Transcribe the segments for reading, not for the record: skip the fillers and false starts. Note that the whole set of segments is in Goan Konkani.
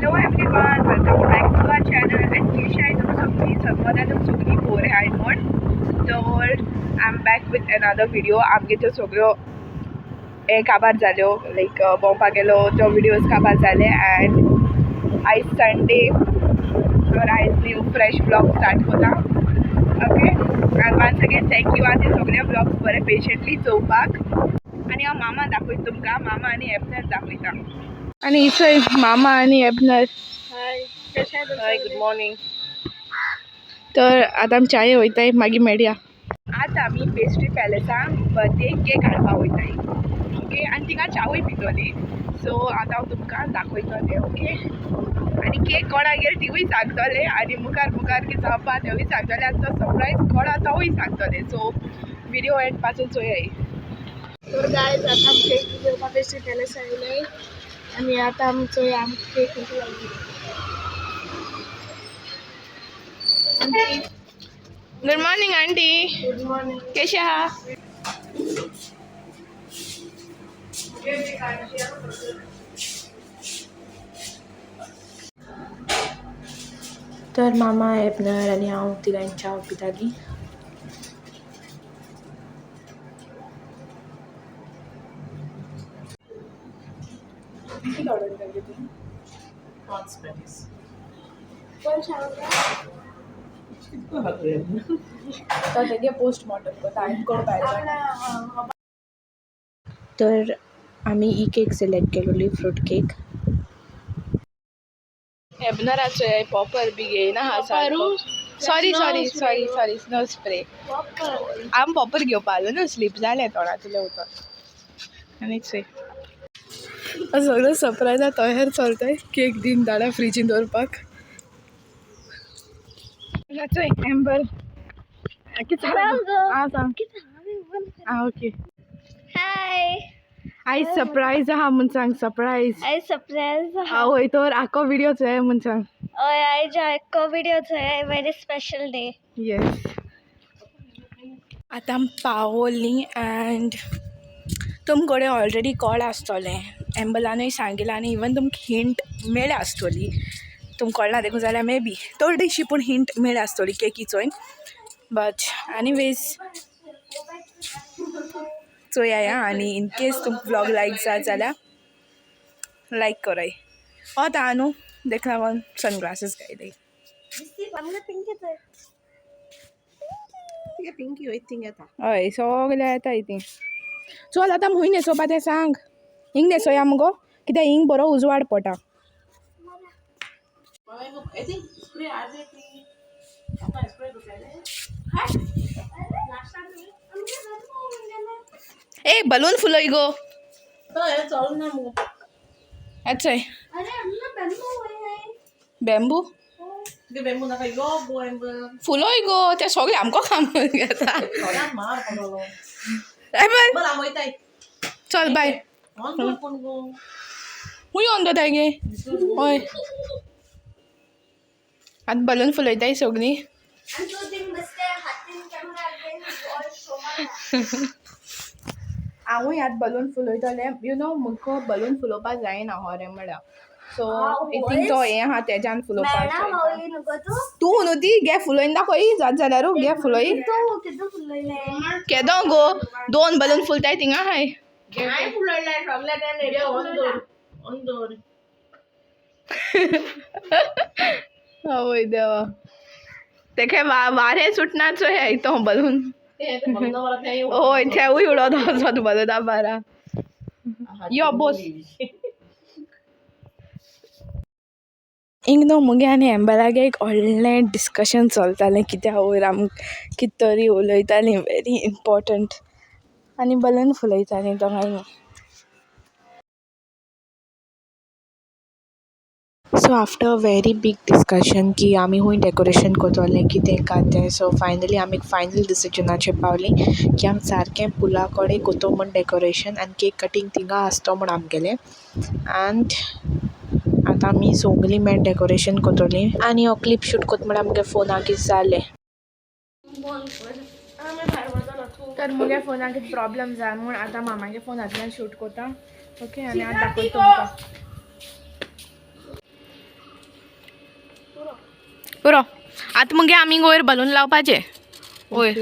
Hello everyone, welcome back to our channel. And कशी आहे तुम्ही सगळी? सर्वांना तुम सगळी बोर आहे म्हण. तर I am back with another video. आमगे त्यो सगळ्यो हे काबार जाल्यो, लायक भोंवपाक गेलो त्यो विडियोज काबार जाले. अँड आयज संडे, तर आयज न्यू फ्रेश ब्लॉग स्टार्ट कोता. Okay, and once again thank you आनी सगळे ब्लॉग्स बरे पेशंटली चोवपाक. आनी हांव मामा दाखयता तुमकां, मामा आनी एबनर दाखयता. आनी चोय मामा आनी एबनर. हाय, कशें आहे? हाय, गुड मॉर्निंग. तर आतां आमी चाये वयताय, मागीर मेळया. आतां आमी पेस्ट्री पॅलेसान बर्थडे केक हाडपा वयताय. ओके, आनी थिंगा च्यावूय पितोली. सो आतां हांव तुमकां दाखयतलें. ओके, आनी केक कोणा गेल तिवूय सांगतलें, आनी मुखार मुखार कितें जावपा तेवूय सांगतलें, आनी तो सरप्रायज कोणा तोवूय सांगतलें. सो विडियो एंड पासून चोयाय. तर गायज, आता आम केक घेवपा पेस्ट्री पॅलेस आयले आनी आतां आमचो आम cake. Good morning aunty. Good morning. केशे आहा? तर मामा, एबनर आनी हांव तिगांय च्या पितालीं. कितें ऑर्डर केली तुवें? Prawns patties. कोण सांगता? तो तेगे पोस्टमॉर्टम कोता, आनी कोण भायर. तर आमी ही केक सिलेक्ट केलोली, फ्रूट केक. एबनराचो पॉपर बी घेयना हा सारको. Sorry sorry sorry sorry, snow spray. आम पॉपर घेवपा आलो न्हू, स्लीप जालें तोंडांतलें उदक. आनी चोय, सगळो सरप्रायज तयार चलताय. केक दिन धाडा फ्रिजीन दवरपाक. चोय एम्बर कितें आं सांग. आं ओके. हाय. आयज सरप्रायज आहा म्हूण सांग, सरप्रायज. आयज सरप्रायज. आवय, तर आख्खो विडियो चोय म्हूण सांग. हय, आयज आख्खो विडियो चोय, व्हेरी स्पेशल डे. येस, आतां आमी पावोलीं अँड तुमकडे ऑलरेडी कळ्ळां आसतोलें, एम्बलानूय सांगिलां आनी इवन तुमकां हिंट मेळ्ळ्या आसतोली. तुमकां कळना देखून जाल्यार मे बी थोडीशी पूण हिंट मेळ्ळ्या आसतोली केकी चोयन. बट एनिवेज, चोया आनी इन केस तुमकां व्लॉग लायक जात जाल्यार लायक कराय. वता न्हू, तेका लागोन सनग्लासीस घायले. आमकां पिंकीच. पिंकी वयता थिंग येता. हय, सगळे येताय ती. चल, आतां खूंय न्हेसोवपा तें सांग. हिंग न्हेसोया मुगो, कित्याक हिंग बरो उजवाड पडटा. I think spray आजे ती स्प्रे करताले. ए, बलून फुलय गो. तो हें चल ना मुगो. अच्छा. अरे, आमकां बेंबू वय. बेंबू. तुगे बेंबू नाका यो गो एम्बर. फुलोय गो, ते सगळे आमकां काम घेता. थोड्यान मार पडलो. एबर. बरं, हांव वयताय. चल, बाय. ऑन कर कोण गो. खूंय ऑन दवरताय गे? हय, आतां बलून फुलयताय सगळीं. आनी तूं थिंग बसते हातीन कॅमेरा घेवन बॉल शो मारता. हांवूय आतां बलून फुलयतलें. You know, म्हाका बलून फुलोवपा जायना खरें म्हळ्यार. सो I think तो हें आहा तेज्यान फुलोवपाक मेळना. जाय. मावली नको तूं. तूं न्हू ती घे, फुलोयन दाखय. जात जाल्यार घे फुलोय. तूं कितू फुलयलें? केदो गो, दोन बलून फुलताय थिंगा हाय. हांवें फुलयलें सगळें तें ऑन दवर, ऑन दवर. आवय देवा, तेका वारें सुटना चोय तो बलून. हय, तेवूय उडोत वचत बलूना बारा. यो बोस. हिंग न्हू मुगे आनी एम्बलागे एक व्हडलें डिस्कशन चलतालें कित्या वयर. आम कित तरी उलयतालीं व्हेरी इम्पोर्टंट आनी बलून फुलयतालीं दोगांयनी. So after a very big discussion की आमी खूंय डेकोरेशन कोत्तोले, कितें काय तें, सो फायनली आमी एक फायनल डिसिजनाचेर पावलीं की आमी सारकें पुला कडेन कोतो म्हूण डेकोरेशन आनी केक कटींग थिंगा आसतो म्हूण आमगेलें. आनी आतां आमी सोगलीं मेळन डेकोरेशन कोत्तोलीं. आनी हो क्लिप शूट कोत म्हळ्यार आमगे फोनाक कितें जालें. तर मुगे फोनाक कितें प्रॉब्लम जाय म्हूण आतां मामागे फोनांतल्यान शूट कोता. ओके, आनी आतां दाखयता तुमकां. पुरो. आतां मुगे आमी वयर बलून लावपाचे वयर.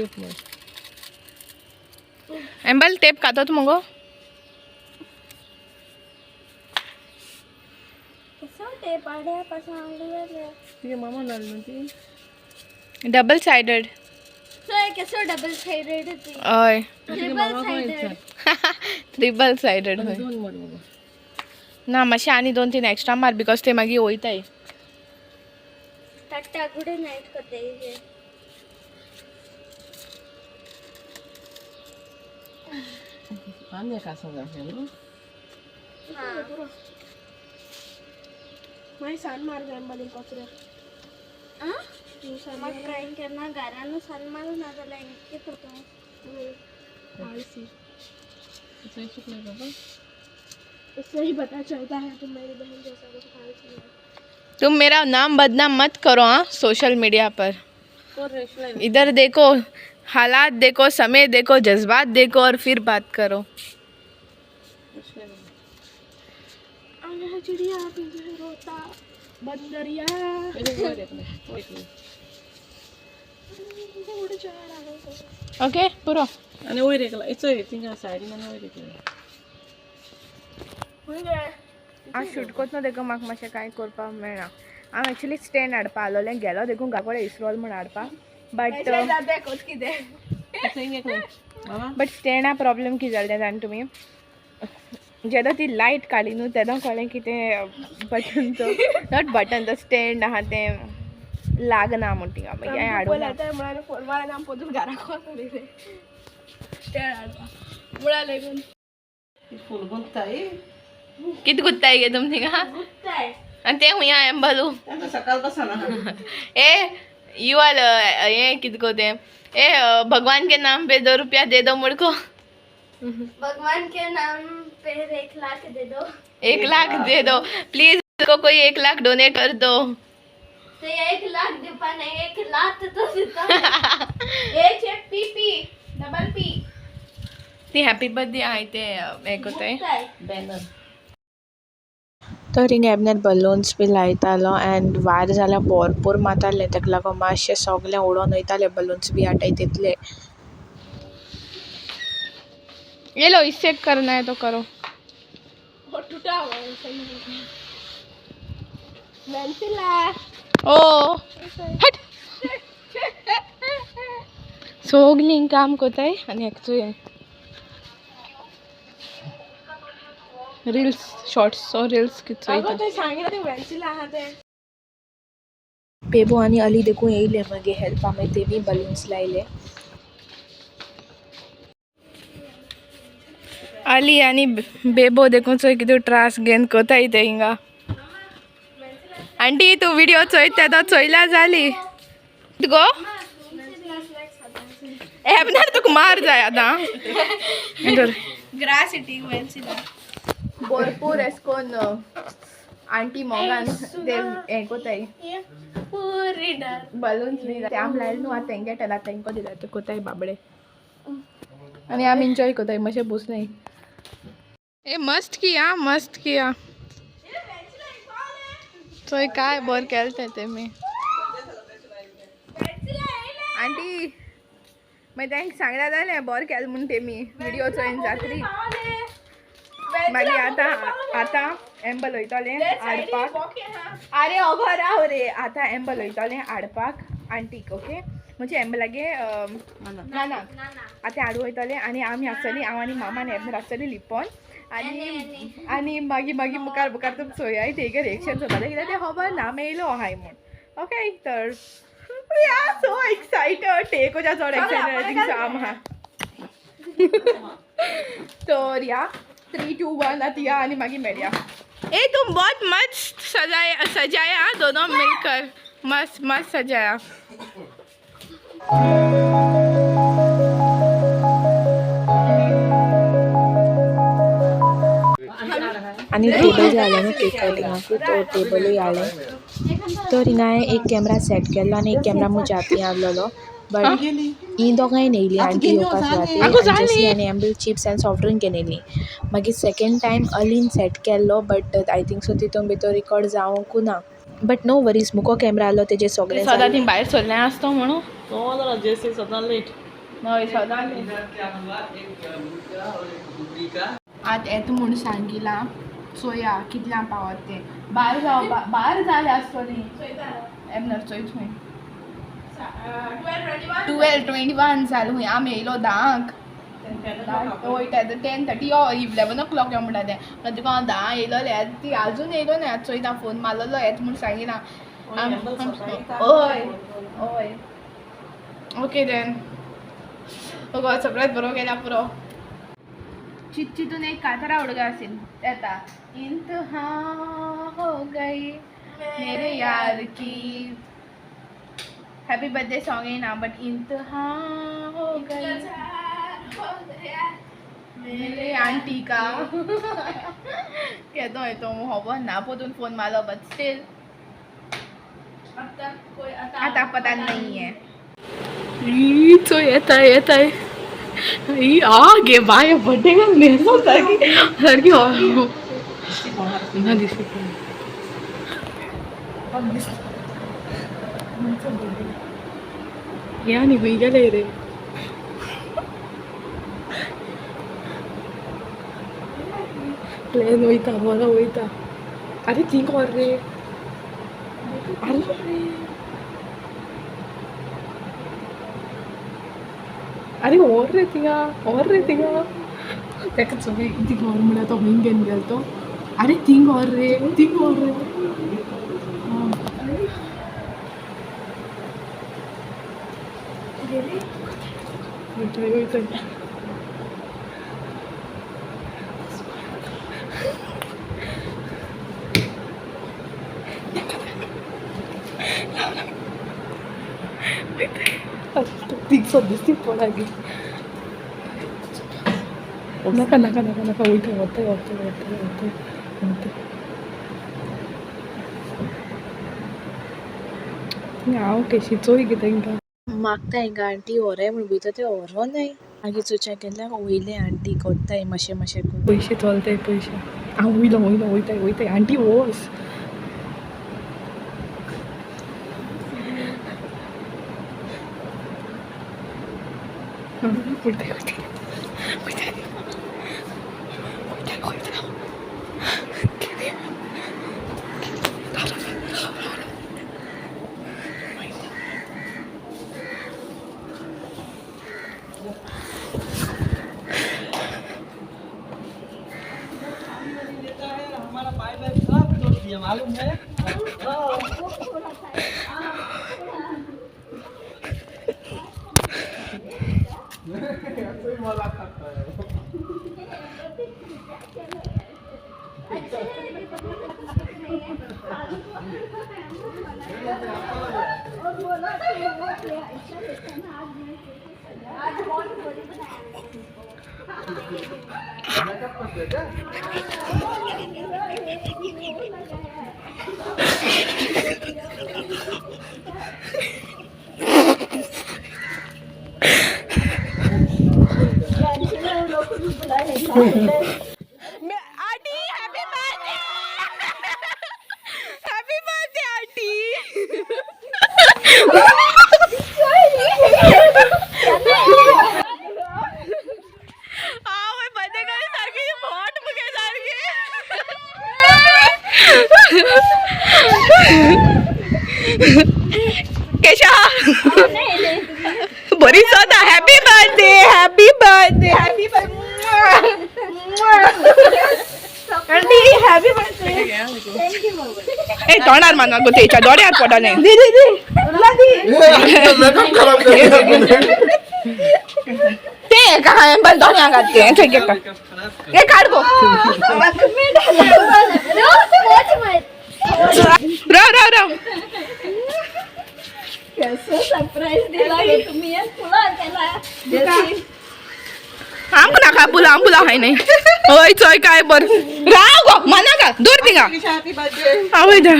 एम्बल टेप खातो मुगो. डबल सायडड. कसो डबल सायडेड? हय, ट्रिपल सायडेड. ट्रिपल सायडड. हय ना, मातशें आनी दोन तीन एक्स्ट्रा मार because ते मागीर वयताय. टाटा, गुड नाईट करते. म्हाका केन्ना घरान सान मारू ना जाल्यार कितें करता? तुम मेरा नाम बदनाम मत करो हाँ सोशल मीडिया पर. इधर देखो, हालात देखो, समय देखो, जज्बात देखो और फिर बात करो. ओके, पुरो. आनी वयर एकला चोय थिंगा सायडीन आनी वयर एकला. हांव शूट कोतना देखून म्हाका मातशें कांय करपाक मेळना. हांव एक्चुली स्टँड हाडपा आसलोलें, गेलो देखून घरा इसरोल म्हूण हाडपा, बट बट स्टँडा प्रॉब्लम कितें जालें तें जाणा तुमी? जेन्ना ती लायट काडली न्हू तेन्ना कळ्ळें की तें बटन, तो not button, तो स्टँड आहा तें लागना म्हूण थिंगा. मागीर हांवें हाडूं ना. फोन मारून आमी पोतून घराक मुळा लागून. फूल गुंतताय. कितें गुत्ताय गे तुमी थिंगा? आनी तें हुंय एम्बलू. सकाळ बसना. ए you are ये कित को ते ए भगवान के नाम पे 2 रुपया दे दो मुझको. भगवान के नाम पे 1 लाख दे दो. 1 लाख दे दो प्लीज, को कोई 1 लाख डोनेट कर दो. तो 1 लाख दिवपा नाही, 1 लाख तो दिता. A P P double P. ती हॅपी बर्थडे आहे ते हें कोताय. बॅनर. तर हिंगा एबनेर बलून्स बी लायतालो एंड वारें जाल्यार भोरपूर मारतालें, तेका लागून मातशें सोगलें उडोन वयतालें बलून्स बी हाटाय तितले. ये लो, इससे करना है तो करो. टूटा हुआ है. सही. ओ हट, सोगलीं काम कोताय आनी एकचो रिल्स शॉर्ट्स रिल्स कित चोयता. सांगितलं ते पेन्सिल आहा ते. बेबो आनी अली देखून येयले मागीर हेल्पा, मागीर तेमी बलून्स लायले. अली आनी बेबो देखून चोय कितें त्रास घेवन कोताय ते हिंगा. आंटी, तूं विडियो चोयता तेदो चोयल्या जाली गो. एबनार तुका मार जाय आतां धर. Grass eating pencil. भरपूर एश कोन आंटी मोगान ते हें कोताय. पुरी डर. बलून्स बी ते आम लायले न्हू आतां तेंगे टेला तेंको दिला ते कोताय बाबडे आनी आमी एन्जॉय कोताय मातशें बसले. ए मस्त किया, मस्त किया. चोय काय बरें केलें तें तेमी. आंटी, मागीर तांकां सांगल्या जालें बरें केलें म्हूण तेमी विडियो चोयन जात्री. मागीर आतां आतां एम्बल वयतलें हाडपाक. आरे अगो राव रे, आतां एम्बल वयतलें हाडपाक आंटीक. ओके, म्हणजे एम्बलागे नाना आतां हाडूं वयतलें आनी आमी आसतलीं, हांव आनी मामा आनी एबनर आसतलीं लिपोन. आनी आनी मागीर मागीर मुखार मुखार तुमी चोयाय तेगे रिएक्शन चोवपाचें कित्याक तें खबर ना मेयलो आहाय म्हूण. ओके, तर we are so excited. टेकोच्या चड एक्सायटेड आम आहा. तर या, 3 2 1, आतां या आनी मागीर मेळया. ए तुम बहुत मस्त सजाया सजाया, दोनों मिलकर मस्त मस्त सजाया. आनी टेबल जालें न्हू केक कटिंगाकूय, तो टेबलूय हाडलें. तर हिंगा हांवें एक कॅमरा सेट केल्लो आनी एक कॅमरा म्हज्या हातीन आहलोलो, बट ही दोगांय येयलीं आंटी येवपा सुवातेर आनी जेसी आनी एम्बल चिप्स आनी सॉफ्ट ड्रिंक घेवन येयलीं. मागीर सेकेंड टायम अलीन सेट केल्लो, बट I think so तितून भितर रिकॉर्ड जावंकू ना. बट नो वरीज, मुको कॅमरा आसलो तेजेर सगळें सदां जालें. ती भायर सरलें आसतो म्हणून. जैसे सदां लेट. हय, सदां. आतां येता म्हूण सांगिलां, चोया कितल्यां पावत तें. भायर जावपा भायर जालें आसतली एमनर. चोय थंय 12:21 जालें. खूंय आमी येयलो 10क. वयता 10:30 यो, 11 o'clock यो म्हणटा तें. मागीर तुका हांव 10 येयलोलें, ती आजून येयलो ना. आतां चोयता, फोन मारलेलो, येता म्हूण सांगिलां. हय हय, ओके देन. गो सरप्रायज बरो केल्या, पुरो. चित चितून एक कातरा उडगा असेल येता. इंतहा हो गई मेरे यार की. हॅपी बर्थडे सॉन्ग येना, बट इंतहा हो गई मेरे आंटी का केदो येतो खबर ना. पोतून फोन मारलो, बट स्टील आता पता नहीं है. चोय येता येता. आ गे बाय, बर्थडे गर्ल न्हेसो सारकी सारकी ना दिसली. हे आनी खंय गेले रे? प्लेन वयता, बरो वयता. अरे, थिंग व्हर रे. अरे अरे, व्हर रे थिंगा, व्हर रे थिंगा तेका. चोय, थिंग व्हर म्हळ्यार तो खंय घेवन गेलो तो. अरे, थिंग व्हर रे, थिंग व्हर रे. आं. वयता वयता. थिंग सद्दांच ती पडा गे. नाका नाका नाका नाका. वयता वता वता वता वता वता. हांव केशी चोय गे तेंकां. मागता हिंगा आंटी व्हराय म्हूण भितर, ते व्हरोनाय. मागीर चोयच्या केन्ना वयले आंटी कोत्ताय मातशें मातशें करून. पयशे चलताय पयशे. हांव वयलो वयलो, वयताय वयताय. आंटी वोस. वयताय वयताय वयताय वयताय वयताय. हमारा पाइप वाइप सब तोड़ दिया, मालूम है? Aunty, happy birthday! Happy birthday aunty! हांव बर्थडे गर्ल सारकी मोठ मुगे सारकी. केशा बरी जाता. Happy birthday, happy birthday, happy birthday aunty, happy birthday. ए, तोंडार मारना गो, तेच्या दोळ्यार पडलें. दी दी दी. मेकअप खराब कर दिया तूने. ते काय बस दोळ्या घातले. हे काढ गो. राव राव राव. कसं सरप्राईज दिला हे तुम्ही? तुला केला. आमकां नाका पुलाव, आम पुलाव खाय नाही. हय, चोय काय बर. राव गो, मना का दूर थिंगा. आवय दा.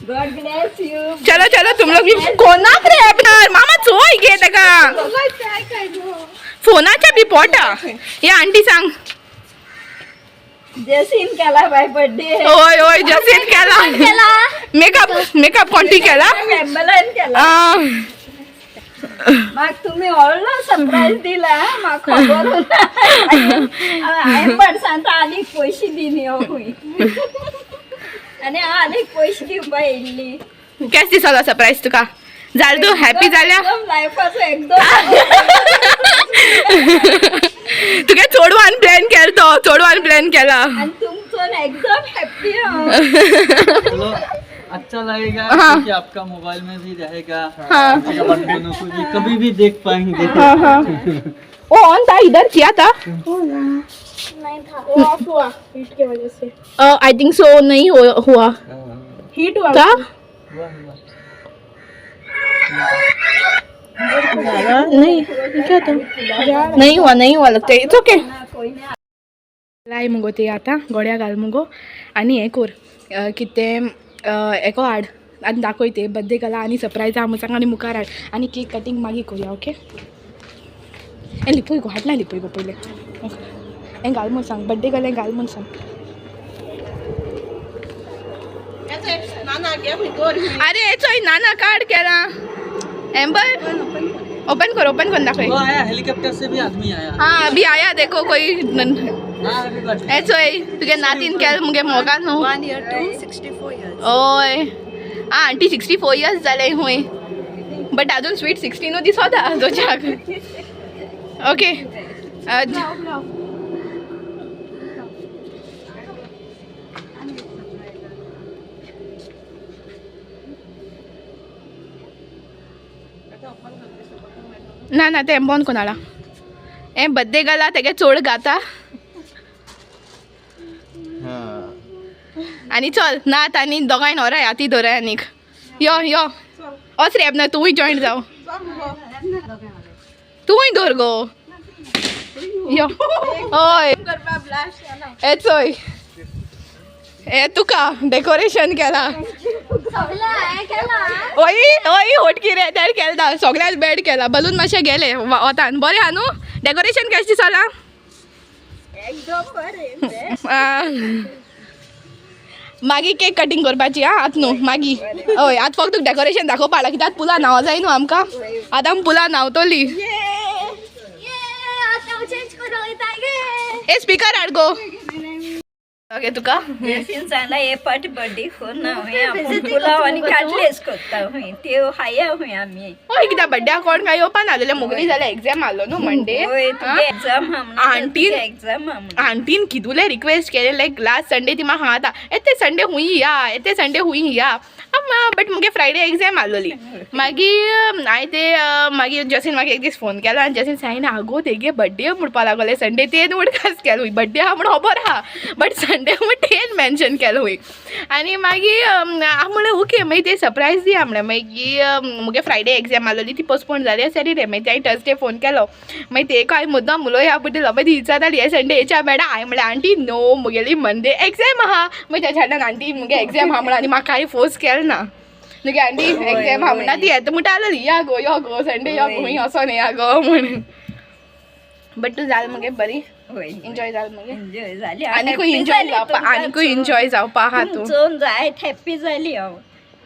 God bless you. चलो चलो, तुम लोग भी. कोणाक रे आपणार मामा? चोय गे ताका फोनाच्या बी पोटा. हे आंटी सांग. जसीन केला बाय बर्थडे. होय होय, जसीन केला. केला. मेकअप मेकअप कोणती केला? मेंबरान केला. म्हाका तुमी व्हडलो सरप्रायज दिला म्हाका खबर ना. हांवें पण सांगता आनीक पयशे दिनी हो खंय आनी हांव आनीक पयशे दिवपा येयल्ली. केस दिसलो सरप्रायज तुका? जालें, तूं हॅपी जाल्या? एकदम लायफाचो एकदम. तुगे चोडवान प्लॅन केलो, तो चोडवान प्लॅन केला. आनी तुमचो एकदम हॅप्पी हांव. चलो, अच्छा लगेगा क्योंकि आपका मोबाइल में भी रहेगा. हाँ. दोनों को भी कभी भी देख पाएंगे. ओ ऑन था, इधर किया था. नहीं था, वो ऑफ हुआ हीट के वजह से. I think so नहीं हुआ. हीट हुआ. था. नहीं, क्या था? नहीं हुआ, नहीं हुआ लगता. It's okay. लाय मुगो ते आतां गोड्या घाल मुगो आनी हें कोर कितें हेको हाड आनी दाखय ते बड्डे घाला आनी सरप्रायज आहा म्हूण सांग आनी मुखार हाड आनी केक कटींग मागीर करुया. ओके, हें लिपय गो, हाडला लिपय गो पयलें. हें घाल म्हूण सांग, बड्डे घाल, हें घाल म्हूण सांग. अरे चोय नाना काड केला. एम्बर ओपन कर, ओपन कर, दाखय. वो आया, हेलीकॉप्टर से भी आदमी आया. हाँ, अभी आया देखो कोई. हाँ, अभी बस. ए चोय, तुगे नातीन केल मुगे मोगा न्हू. 1 year 2 64 years. ओय आ आंटी 64 इयर्स जाले हुंय, बट अजून स्वीट 16 दिसोता तुज्याक. ओके. ना ना, तें बंद कोणाला हें बड्डे घाला तेगे चोड गाता. आनी चल नात आनी दोगांय न्होराय आती दवराय आनीक यो यो ओच रे ना, तूंय जॉयन जाव, तूंय दवर गो यो. हय, हे चोय, हे तुका डेकोरेशन केला. ओय ओय, होटकी रे त्यार केला, सगळ्याक बेड केला, बलून मातशे गेले वतान. बरें आहा न्हू डेकोरेशन? कशें दिसलां? एकदम बरें. मागीर केक कटींग करपाची आं आतां न्हू मागीर. हय, आतां फक्त तुका डेकोरेशन दाखोवपा लागला कित्याक पुला न्हांव जाय न्हू आमकां. आतां आमी पुला न्हांवतली. ए स्पिकर हाड गो. ओके, तुका जसीन सांगला हे पाट बड्डे कोन्ना हुंय आपूण पुलाव आनी काटलेस कोत्ता हुंय त्यो खाया हुंय आमी. हय, कित्याक बड्ड्याक कोण काय येवपा नासलेले मुगली जाल्यार एग्जाम आहलो न्हू मंडे. हय, तुगे एग्जाम हा म्हणून. एग्जाम हा म्हणून. आंटीन कितुले रिक्वेस्ट केले, लायक लास्ट संडे ती म्हाका सांगता येते संडे हुंय या, येते संडे हुंय या, बट मुगे फ्रायडे एग्जाम आहलोली. मागीर हांवें ते मागीर जसीन म्हाका एक दीस फोन केलो आनी जसीन सांगना आगो तेगे बड्डे म्हणपा लागोले संडे, तेन उडकास केलो हुंय बड्डे आहा म्हूण खबर आहा, बट संडे म्हूण तेन मेन्शन केलो हुंय. आनी मागीर हांव म्हणलें ओके, मागीर ते सरप्रायज दिया म्हणलें. मागीर मुगे फ्रायडे एग्जाम आहलोली, ती पोस्टपोन जाली सॅटरडे. मागीर तें थर्सडे फोन केलो, मागीर तेका हांवें मुद्दाम उलोवया पडटलो. मागीर ती विचारताली हे संडे येच्या मॅडम? हांवें म्हणलें आंटी नो, मुगेली मंडे एग्जाम आहा. मागीर तेच्या हाडल्यान आंटी मुगे एग्जाम आहा म्हणून आनी म्हाका कांय फोर्स केलो ना. मुगे आंटी एग्जाम आहा म्हणटा ती येता म्हणटा आसलेली, या गो यो गो संडे यो गो खूंय वचोन या गो म्हणून. बट तूं जालें मुगे बरी? हय. एन्जॉय जालें मुगे? एन्जॉय जाली. आनीकूय एन्जॉय जावपा, आनीकूय एन्जॉय जावपा आहा तूं. तुमचो जायत हॅप्पी जाली हांव.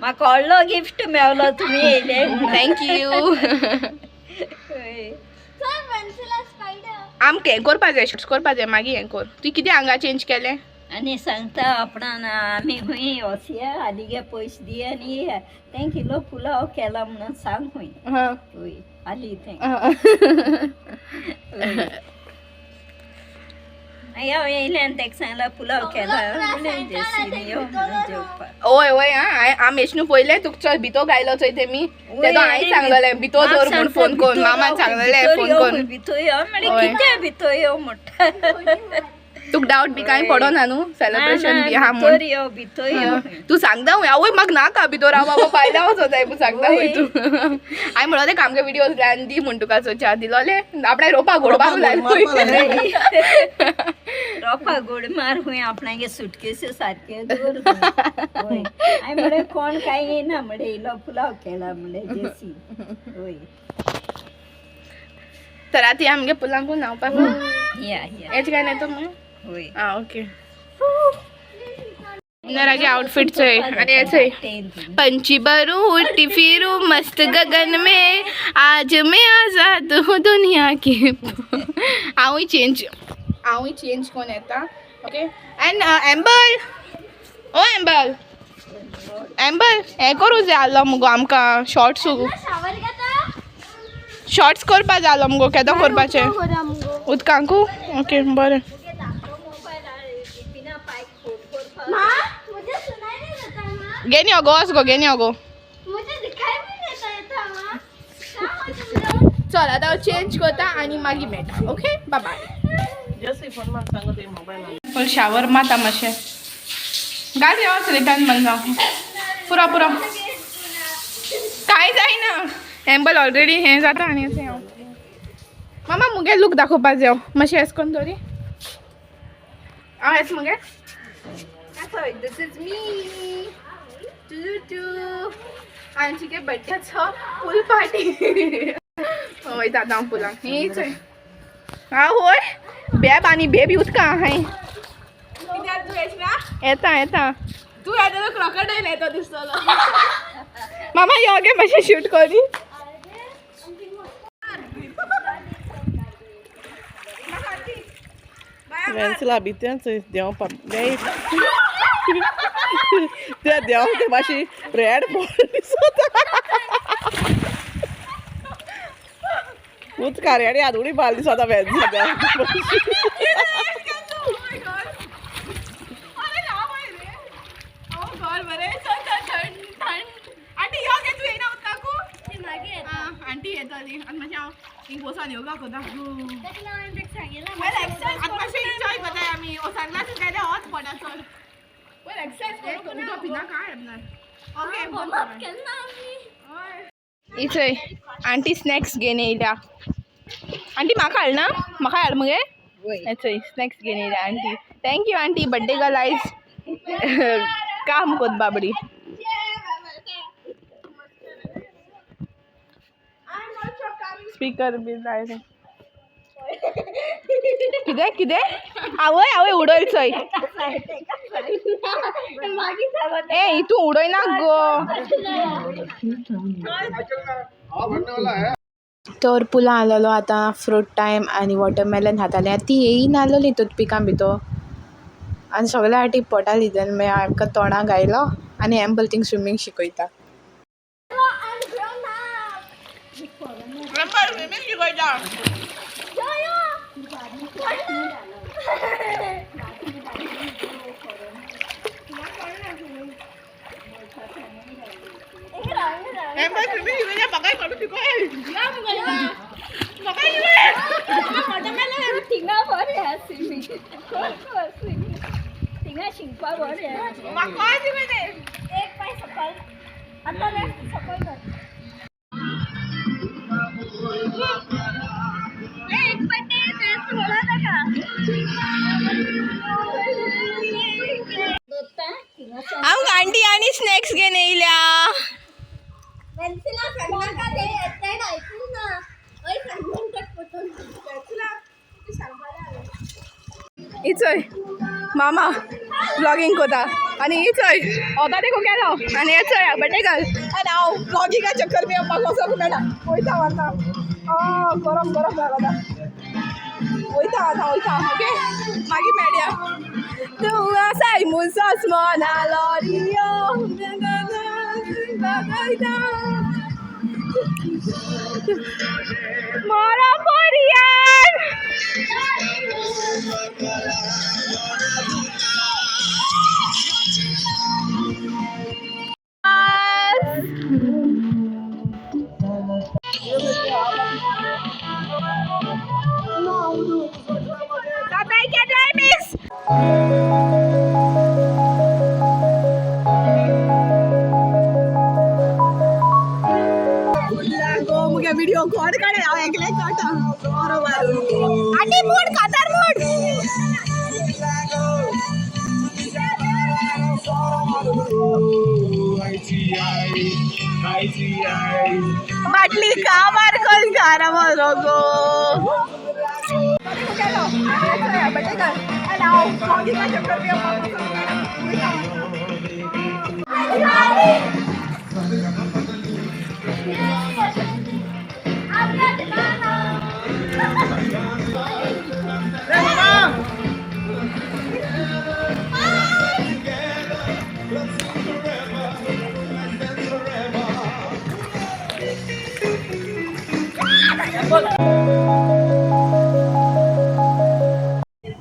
म्हाका व्हडलो गिफ्ट मेवलो तुमी येयले म्हणून. Thank you. हय. आमकां हें करपा जाय, शूट्स करपा जाय मागीर हें कर. तुवें कितें हांगा चेंज केलें? आनी सांगता आपणान आमी खंय वचया आनी पयशे दी आनी येया तें किलो पुलाव केला म्हणून सांग खंय. हां. हय, आली तें. मागीर हांव येयलें आनी तेका सांगलां पुलाव केला म्हणून जेसीन यो म्हणून जेवपाक. ओय ओय, आं हांवें आमी येशनू पयलें तुका चल भितो गायलो चोय तेमी तेदो हांवें सांगलेलें भितो दवर म्हूण फोन करून, मामान सांगलेलें फोन करून. भितर यो म्हणलें. हय. कितें भितर यो म्हणटा? तुका डावट बी कांय पडना न्हू सेलिब्रेशन बी आहा म्हूण? भितर यो, भितर यो. तूं सांगता हुंय आवय म्हाका नाका भितर, हांव बाबा भायल्या वचो जाय म्हूण सांगता हुंय तूं. हांवें म्हणलें आमगे विडियोज लायन दी म्हूण तुका चोच्या दिलोले आपणा रोपा गोडपाक लायलो. रोपा गोड मार हुंय आपणागे सुटकेसी सारके दवर हय. हांवें म्हणलें कोण कांय येयना म्हणलें, इल्लो पुलाव केला म्हणलें जेसी. हय. तर आतां आमगे पुलांकून न्हांवपाक या या. हेच काय न्ही तो हय. आं ओके. नरागे आउटफिट चोय आनी हे चोय पंछी बरू उड़ती फिरू मस्त गगन में, आज मैं आजाद हूँ दुनिया की. हांवूय चेंज कोन येता. ओके, अँड एम्बल, ओ एम्बल, एम्बल, हें करूं जाय आसलो मुगो आमकां. शॉर्ट्स, शॉर्ट्स करपा जाय आसलो मुगो. केदो करपाचें उदकांकू? ओके, बरें. मुझे सुनाई नहीं देता माँ. घेन यो गो, वच गो, घेन यो गो. मुझे दिखाई भी नहीं देता था माँ. कहाँ हो तुम लोग? चल, आतां हांव चेंज करता आनी मागीर मेळटा. ओके, बाय. फूल शावर माता मातशें घाल रे. वच रिटर्न बंद जावं. पुरो पुरो, कांय जायना. एम्बल ऑलरेडी हें जाता आनी अशें हांव मामा मुगे लूक दाखोवपा जाय. मातशें एस कोन दवरी. हांव एस मुगे. This is me to to आमची बड्डेचो पूल पार्टी वयता आतां हांव पुलाक. ही चोय, आवय, बेब आनी बेबी उदकां आहाय. येता येता. तू येता क्रोकोडायल येतो दिसतलो. मामा, यो गे, मातशें शूट करी. वेन्सला भितरच देंवपा ते देंव ते मातशी रेड बॉल दिसता. उदकार रेडी आदुडी बाल दिसता वेन्सला देंव. आंटी येतली आनी मातशें हांव थिंग वचोन योगा करता. मातशें एन्जॉय करताय आमी. सनग्लासीस घातले, होच पडा. चल, पयर एक्सरसाइज करूं, उदक पिना काय येना. ओके. इचय आंटी स्नॅक्स घेवन येयल्या. आंटी, म्हाका हाड ना, म्हाका हाड मगे. चोय, स्नॅक्स घेवन येयल्या aunty. Thank you aunty. Birthday girl आयज काम कोत बाबडी. स्पीकर बी जाय रे. कितें कितें? आवय आवय, उडयल चोय. ए, हितून उडय ना गो. तर पुला आसलेलो आतां फ्रूट टायम आनी वॉटरमेलन खातालीं. आतां ती येयी नासलोली टूथपिकां भितर आनी सगळ्या फाटी पडटाली. तेन्ना मागीर आमकां तोंडाक घायलो आनी एम्बल थिंग स्विमींग शिकयता. स्विमींग शिकयता. एम्बल स्विमींग शिकयता. म्हाकाय कोणू शिकय, म्हाकाय शिकय. थिंगा बरें आहा स्विमींग, स्विमींग थिंगा शिकपा बरें आहा. म्हाका शिकयते. एक पाय सकयल, आतां लेफ्ट सकयल कर. एक पट्टे तेच म्हणा नाका. आमकां आंटी आनी स्नॅक्स घेवन येयल्या. पेन्सिला सांगनाका ते येताय आयकूंक ना. हय, सांगून कट पटोवन. इचय मामा ब्लॉगिंग कोता आनी इचय होता देखो गेलो आनी येचय बड्डे गर्ल आनी हांव ब्लॉगिंगा चक्कर बी म्हाका वचोंक मेळना. वयता आतां. गरम गरम जाला. आतां वयता, आतां वयता. ओके, मागीर मेळया. तूं आसाय मुसोस मना लॉरियो. मोरा पोरियान. Tatay, can I miss? मुगे व्हिडिओ कोण काडे? हांव एकलें काडटा. आंटी, मूड कातार मूड. बाटली कामार कोण कारा बरो गो. Birthday girl.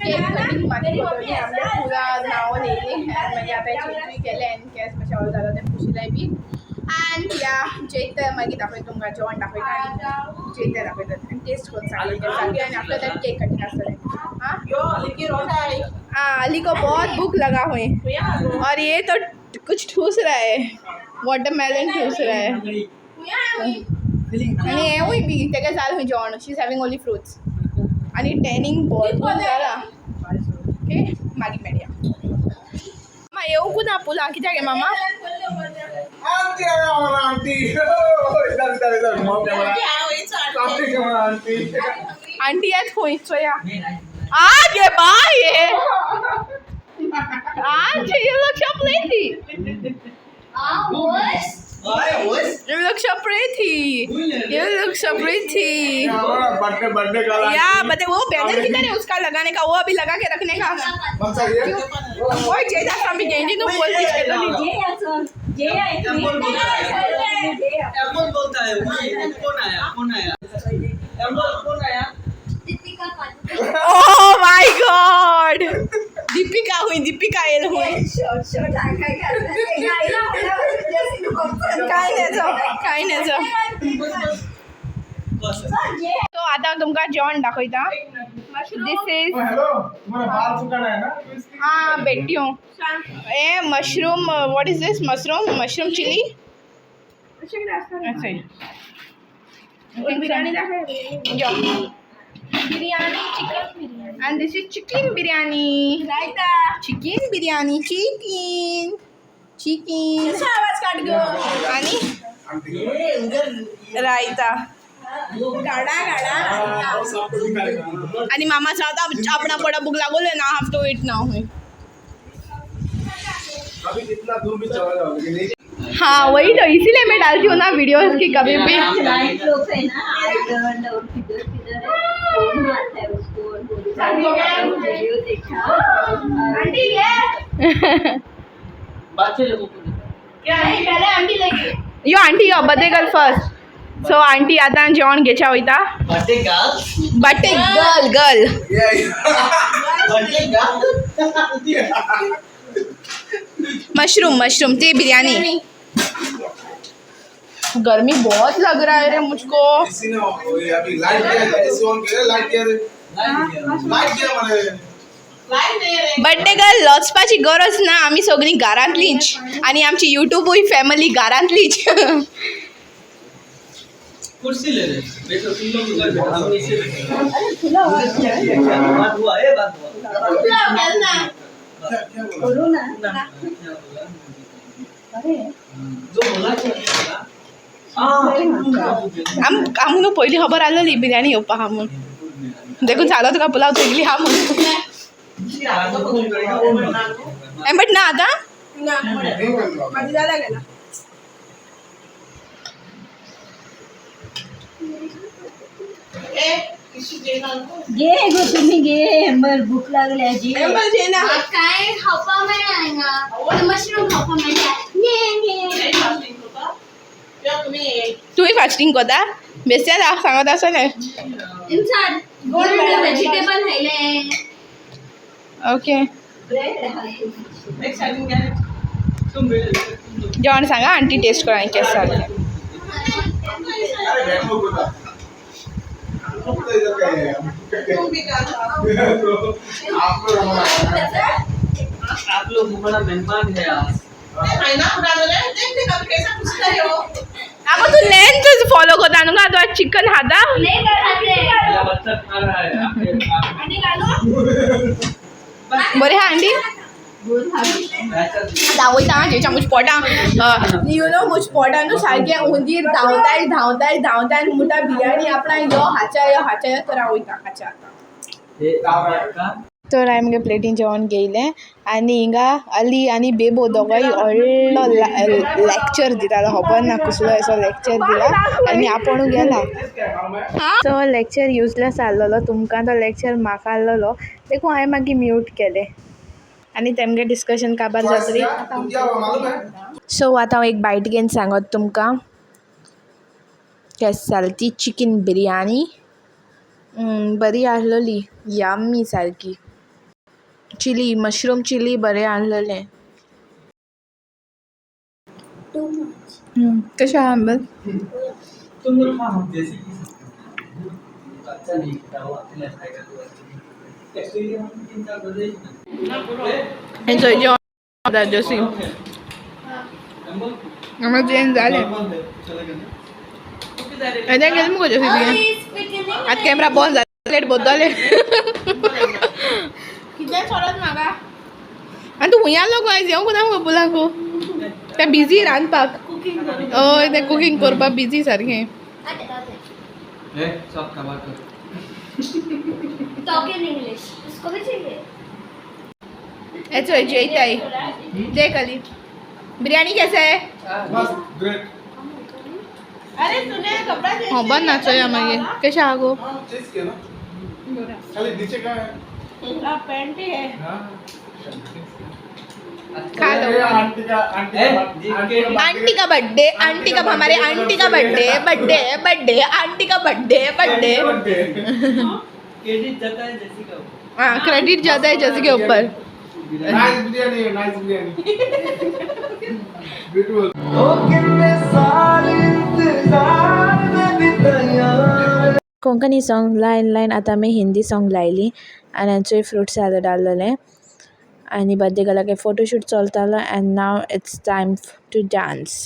केक कटिंग बाकी आमगे पुरा नांव येयली मागीर आतां चेंजूय केलें आनी केंस मातशें ऑल जाला तें पुशिलाय बी. आनी या जेयता, मागीर दाखयता तुमकां. जेवण दाखयता आनी जेयता दाखयतात आनी टेस्ट करून सांगता सारकें. आनी आफ्टर that cake cutting आसतलें. हाँ हाँ, अली को बहुत भूख लगा हुई और ये तो कुछ ठूस रहा है, वाटरमेलन ठूस रहा है. आनी हेंवूय बी तेका जाल खंय जेवण. She is having only fruits. आनी टॅनिंग भरपूर जाला. ओके, मागीर मेळया. मामा येवंकू ना पुला कित्याक गे मामा? आंटी आया आंटी. इधर इधर इधर, घुमाओ camera, plastic camera aunty. Aunty येत खंय चोया. आ गे बाय, aunty, you look so pretty. You look so pretty. You look so pretty. Birthday birthday का. या, but वो बैनर किधर है उसका लगाने का? वो अभी लगा के रखने का. कौन सा ये? ओय, जेता आमी गेंडी न्हू बोल केलो. एप्पल बोलता है वो. कौन आया? कौन आया? एप्पल कौन आया? Oh my God, Deepika हुई, दीपिका येल हुई. काय नेजो, काय नेजो. बस. तो आता तुमकां जेवण दाखयता. This is hello, तुम्हारा बाल सुखाना है ना तो इसलिए. हाँ, बैठी हूँ. ए mushroom, what is this? Mushroom, mushroom chilli. अच्छा, biryani. Biryani, chicken biryani. And this is chicken biryani. Raita. Chicken biryani, chicken, chicken. आवाज काढ ग. आणि रायता. गाडा गाडा. सबको दिखाएगा. आणि मामाचा आता अपना बड़ा भूक लागोले ना, have to it now. अभी कितना दूर भी चला जाओ, लेकिन नहीं. हाँ, वही तो, इसीलिए मैं डालती हूँ ना वीडियोस की कभी भी. लाइट लोग है ना आजकल, और किधर किधर है, फोन आता है उसको और वीडियो देखा. आंटी ये. बच्चे लोगों को. नहीं, पहले आंटी लेगी. यो आंटी, यो birthday girl first. So aunty आता जेवण घेच्या वयता. Birthday girl. Birthday girl, girl. Birthday girl. Mushroom, mushroom ते बिरयानी. गर्मी बहुत लग रहा है रे मुझको. इसी ने वो ये अभी लाइट किया, एसी ऑन किया, लाइट किया रे, लाइट किया मारे. बर्थडे गर्ल, लचपाची गरज ना. आमी सगळीं घरांतलीच आनी आमची युट्यूबूय फॅमिली घरांतलीच. कुर्सी ले ले, बैठो तुम लोग उधर बैठो, हम नीचे बैठेंगे. बात हुआ है, बात हुआ. क्या क्या बोला? करू ना. ना, क्या बोला जो बोला, क्या बोला? हाँ. आम आमकां न्हू पयलीं खबर आसलेली बिरयानी येवपा आहा म्हूण. देखून सांगलो तुका पुलाव थंयली आहा म्हणून. बट ना आतां. नहीं बोल. माझी दादा गेला. घे गो, तुम्ही घे. बर, भूक लागली जी. जेना. काय खावपा मेळना? मशरूम खावपा मेळटा ने ने. तुवें फास्टींग कोता बेस्त्या सांगत आसलें. इन्सान वेजिटेबल खायले. ओके. ब्रेड हा. तुम बैठो, तुम लोग. जेवण सांगा आंटी, टेस्ट करा केस सारकें. अरे बैठो बोला, तुम तो इधर गए हैं तो आप लोग हमारा आप लोग हमारा मेहमान है आज. आगो, तूं लेंथ फॉलो करता न्हू तूं? चिकन खाता. नाही खातले. मेरा बच्चा खा रहा है आपके बरें आहा आंटी. ऐसा. धांवयता जेच्या मुज पोटां, you know, मुज पोटां न्हू सारकें हुंदीर धांवताय धांवताय धांवताय आनी म्हणटा बिरयानी आपणा यो हाच्या यो हाच्या यो तर हांव वयता हाच्या आतां. ये आपका तर हांवें मुगे प्लेटीन जेवण घेयलें आनी हिंगा अली आनी बेबो दोगांय व्हडलो लॅक्चर दितालो, खबर ना कसलो असो लॅक्चर दिला आनी आपूण गेला. तो लॅक्चर युजलेस आहलोलो तुमकां, तो लॅक्चर म्हाका आहलोलो, देखून हांवें मागीर म्यूट केलें आनी तेमगे डिस्कशन काबार जातरी. क्या हुआ मालूम है? सो आतां हांव एक बायट घेवन सांगत तुमकां केस जाली ती चिकन बिरयानी. बरी आहलोली, यम्मी सारकी. चिली, मशरूम चिली बरें आहलोलें. Too much. कशें आहा अंबल? तुम लोग हाँ, जैसे कि अच्छा नहीं था वो अकेला खाएगा तो अच्छा। एक्चुअली हम 3-4 बजे हेंचो जेवण जोसी आमचें जेवण जालें. हें गेलें मुगो जोसी तुवें? आतां कॅमरा बंद जालें, प्लेट बदललें. कितें सोडत म्हाका. आनी तूं खूंय आसलो गो आयज? येवंक ना मुगो पुलाकू? तें बिजी रांदपाक. हय, तें कुकींग करपाक बिजी सारकें. सब कवर कर. Talk in English. उसको भी चाहिए. हेचो जेयताय. देख अली, बिरयानी कैसा है? बस ग्रेट. अरे तूने कपड़ा चेंज खबर ना चोया मागीर कशें आहा गो. हाँ, चेंज किया ना, खाली नीचे का है. पैंट ही है. हाँ. खा लो. आंटी का, आंटी का, आंटी का. आंटी का बर्थडे, आंटी का, हमारे आंटी का बर्थडे, बर्थडे बर्थडे, आंटी का बर्थडे बर्थडे. क्रेडिट जाता है जैसी का. हाँ, क्रेडिट जाता है जैसे के ऊपर. Nice biryani, nice biryani, beautiful. Konkani song line line. आतां आमी हिंदी सॉंग लायली आनी हांचोय फ्रूट सॅलड आहलोलें आनी बर्थडे गर्लागे फोटोशूट चलतालो and now it's time to dance.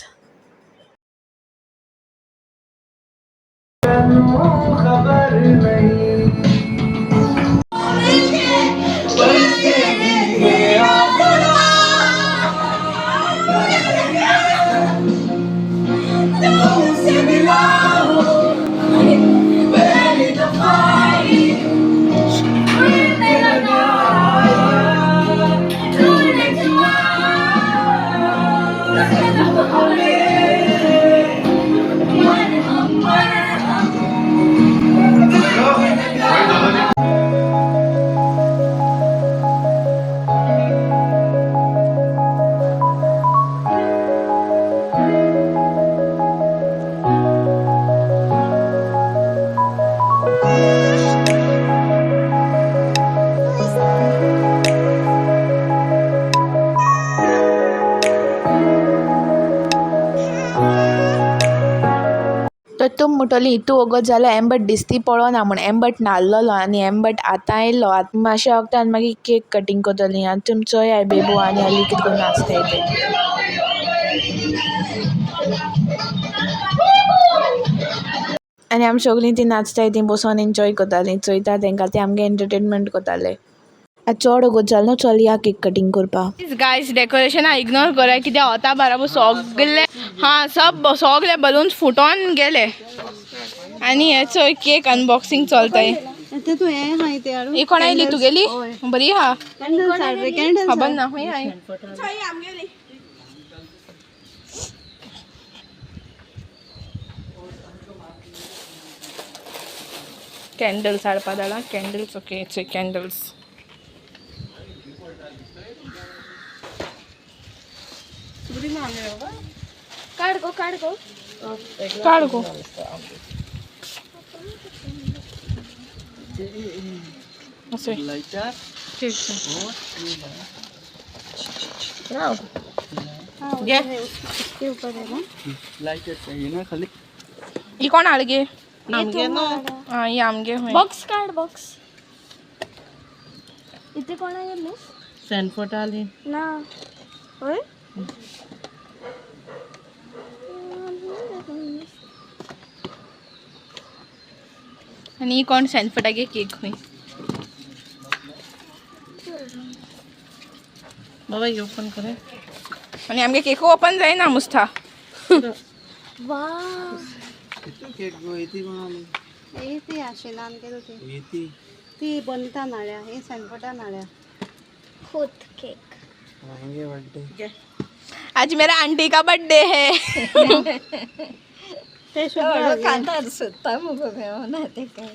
तर तूं म्हणटली तूं वोगोत जाल्यार एम्बट दिसती पडोना म्हूण. एम्बट नाल्लोलो आनी एम्बट आतां येयलो. आतां मातशें वखदान मागीर केक कटींग करतलीं आनी तुमी चोयाय बेबू आनी अली कितें करून नाचताय तें. आनी आमी सगळीं तीं नाचताय तीं बसोन एन्जॉय करतालीं, चोयता तेंकां, ते आमगे एंटरटेनमेंट करताले. आतां चोड वोगोत जालो न्हू, चलया केक कटींग करपाक. गायस, डेकोरेशना इग्नोर करा, कित्याक वता बराबर सगळे हा सब सगळे बलून्स फुटोन गेले. आनी हे चोय, केक अनबॉक्सिंग चलताय. ही कोण आयली तुगेली? बरी आहा. खबर ना खंय हाय. आमगेली. कॅन्डल्स हाडपा धाडा, कॅन्डल्स. ओके, चोय कॅन्डल्स. काड गो, काड गो. काड गो. अशें. लाइटर. ठीक. घे. इसके ऊपर है ना? लाइटर चाहिए ना खाली. ही कोण हाडगे? आं, ही आमगे खंय. बॉक्स काड, बॉक्स. इथे कोणा गेले? सॅनफोर्ट आली. ना होय. आनी ही कोण सॅनफर्टागे केक खंय. बाबा, ओपन करे. आनी आमगे केकू ओपन जायना मुस्ता. वा. केक गो इति कोणाली. ते आशिल्ला आमगे ते. इति. ती बोनिता नाळ्या हे सॅनफोर्डा नाळ्या. खुद केक. आज मेरा आंटी का बर्थडे है. ते कांतार सोदता मुगो मेळना ते काय.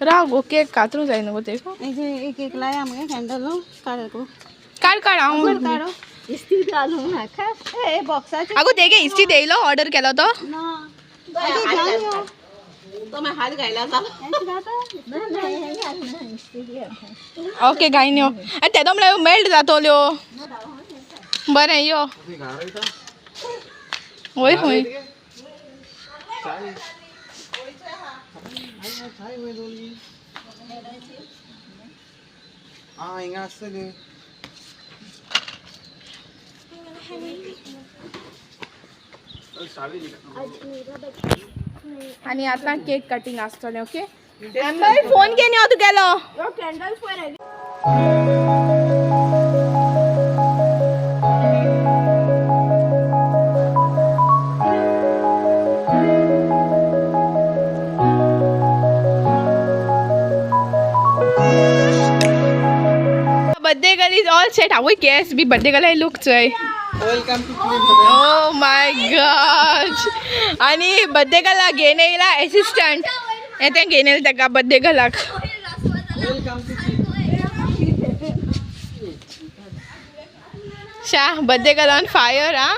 राव गो, केक कातरू जाय न्हू गो ते. एक एक लाया मगे कॅन्डल काड गो. काड काड हांव. काडो. इस्ती घालूंक नाका. ए बॉक्साचे. अगो ते गे इस्ती देयलो ऑर्डर केलो तो. ना, घेवन यो. ना ना, हें घालना, इस्ती घालना. ओके, घायन यो आनी तेदो म्हळ्यार मेल्ट जातोल्यो. बरें यो. वय खंय. आ हिंगा आसतली. आनी आतां केक कटिंग आसतलें. ओके, फोन घेवन यो तुगेलो. Birthday girl is all set. आवय gas B birthday girl look चोय. Welcome to. Oh my God. आणि बर्थडे गर्लाक घेवन येयला एसिस्टंट. हे तें घेवन येयला ताका birthday गर्लाक. Welcome to. Shah birthday girl on fire. हाँ,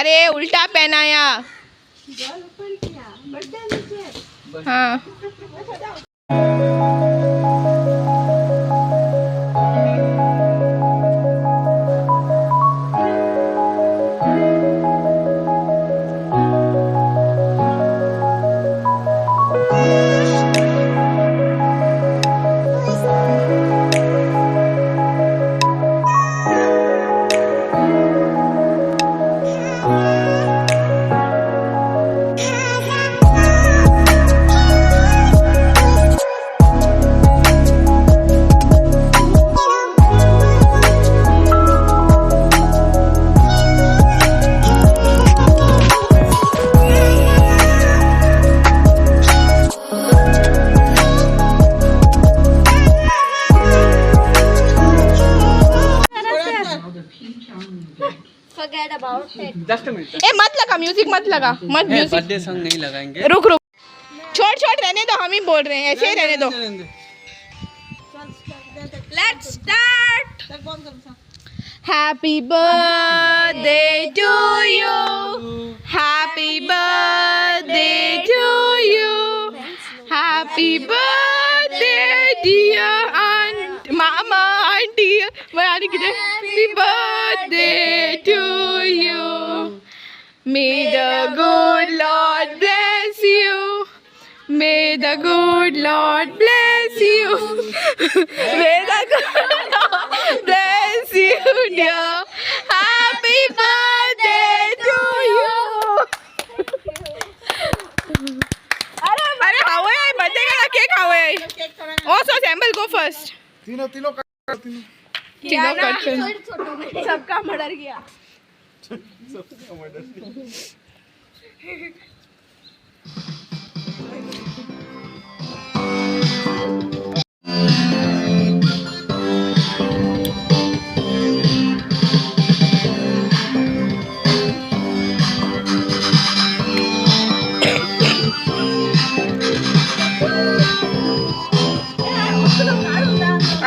अरे उल्टा पहनाया. हाँ. Forget about it. Just minute. ए मत लगा म्यूजिक, मत लगा, मत म्यूजिक. बर्थडे सॉन्ग नहीं लगाएंगे. रुक रुक, छोड़ छोड़, रहने दो. हम ही बोल रहे हैं, ऐसे ही रहने दो. Let's start. Happy birthday to you, happy birthday to you, happy birthday dear aunt, mama, aunty. आणि किती. Happy birthday to you. May the good Lord bless you. May the good Lord bless you. May the good Lord bless you, dear. Happy birthday to you. अरे हावय बर्थडे का केक हावय. ओ सो सैम्पल गो फर्स्ट. तीनों तीनों कट, तीनों. तीनों कट कर. सबका मर्डर किया.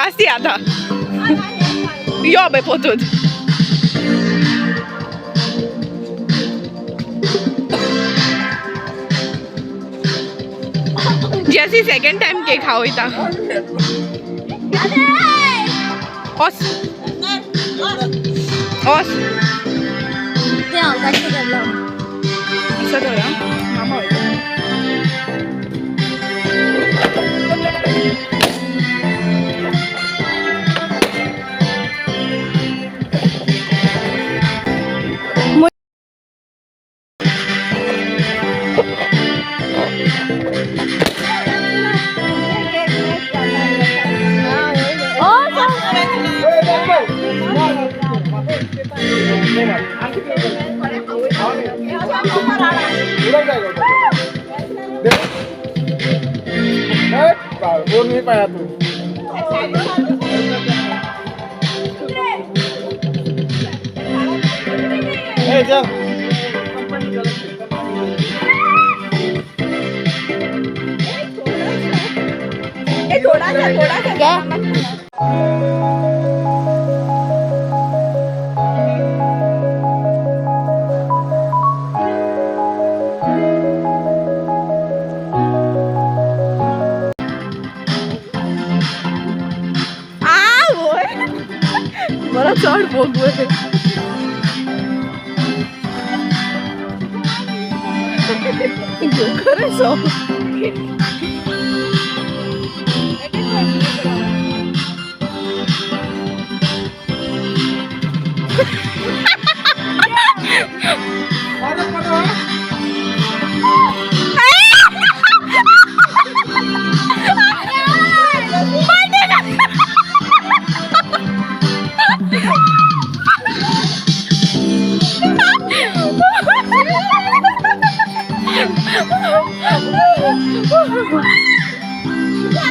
आसती आता यो बे पोतून. जेसी सेकंड टाइम केक खावयता. ओस ओस. असं धरा मामा वयता. उधर जाएगा. नहीं पाया तू। ए चल थोड़ा सा थोड़ा सा क्या? बड़ा चड भोग खरें सो।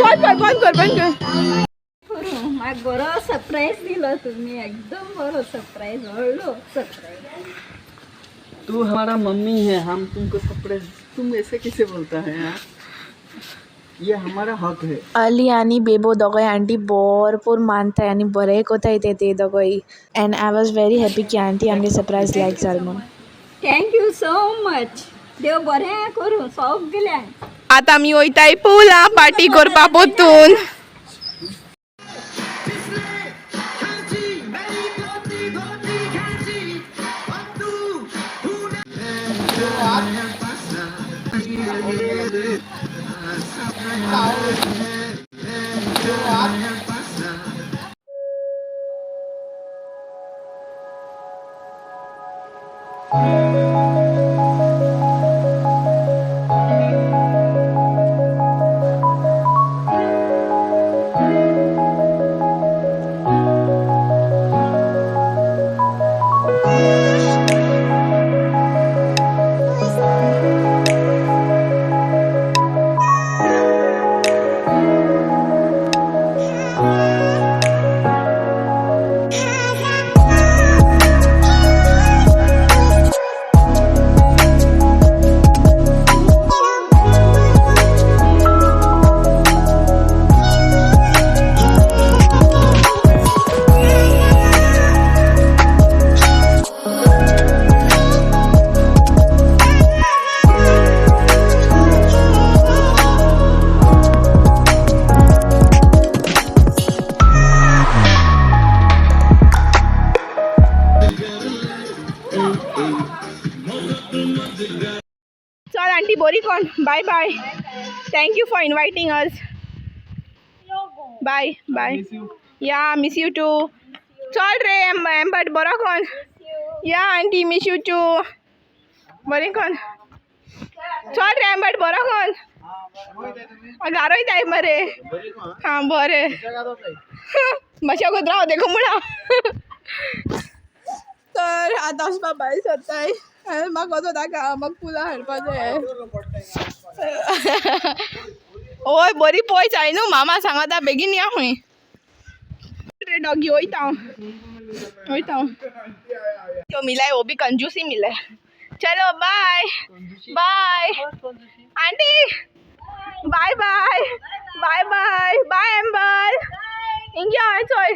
बंद कर बंद कर बंद कर। म्हाका बरो सरप्रायज दिलो तुमी, एकदम बरो सरप्रायज, व्हडलो सरप्रायज। तू हमारा मम्मी है, हम तुमको सरप्राइज, तुम ऐसे कैसे बोलता है यार, ये हमारा हक है। अली आनी बेबो दोगांय आंटी भरपूर मानताय आनी बरें कोताय ते ते दोगांय and I was very happy की आंटी आमगे सरप्रायज लायक जाल म्हूण। Thank you so much, देव बरें करूं सगल्यांक। आतां आमी वयताय पुला पार्टी करपा पोतून। चल आंटी बोरी कोण, bye bye, thank you for inviting us, bye bye, yeah miss you too. चल रे एम्बट बरो कोण, या आंटी मिस you to, बरें कोण, चल रे एम्बट बरो कोण, गारोय मरे, हां बरें, मातशें अगोदर राव देखो म्हणा। तर आतां वचपा भायर सरताय, म्हाका वचो नाका, म्हाका पुलां हाडपा जाय। ओय बरी पयस जाय न्हू, मामा सांगता बेगीन या खंय रे डॉगी, वयता हांव वयता हांव, जो मिला है वो भी कंजूस ही मिला है। चलो bye bye aunty, bye bye bye bye bye Amber, enjoy चोय,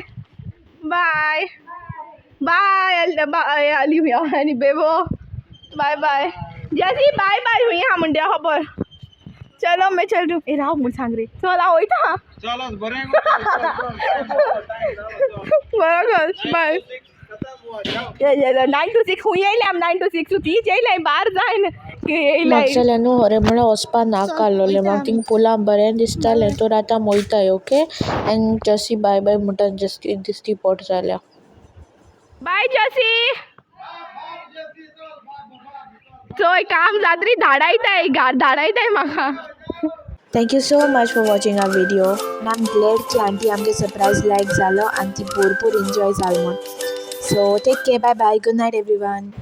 बाय बाय बाय अली हुया आनी बेबो, बाय बाय जॅसी, बाय बाय हुई हा म्हणटा खबर। चलो मैं चल रही हूँ, ए राव म्हूण सांग रे, चल हांव वयता, चलो बरें बरोबर बाय। 9 to 6 खूंय येयले आमी 9 to 6 तीच येयले बार जायन येयले। म्हाका जाल्यार न्हू खरें म्हळ्यार वचपा नाका आसलोलें, म्हाका थिंग पुला बरें दिसतालें तर आतां वयताय ओके एंड जशी बाय बाय म्हणटा जशी दिश्टी पड जाल्या। बाय जसी, चोय काम जात्री धाडायताय धाडायताय म्हाका। Thank you so much for watching our video and I am glad की आंटी आमगे सरप्रायज लायक जालो आनी ती भरपूर एन्जॉय जाल म्हूण। So take care, bye bye, good night everyone.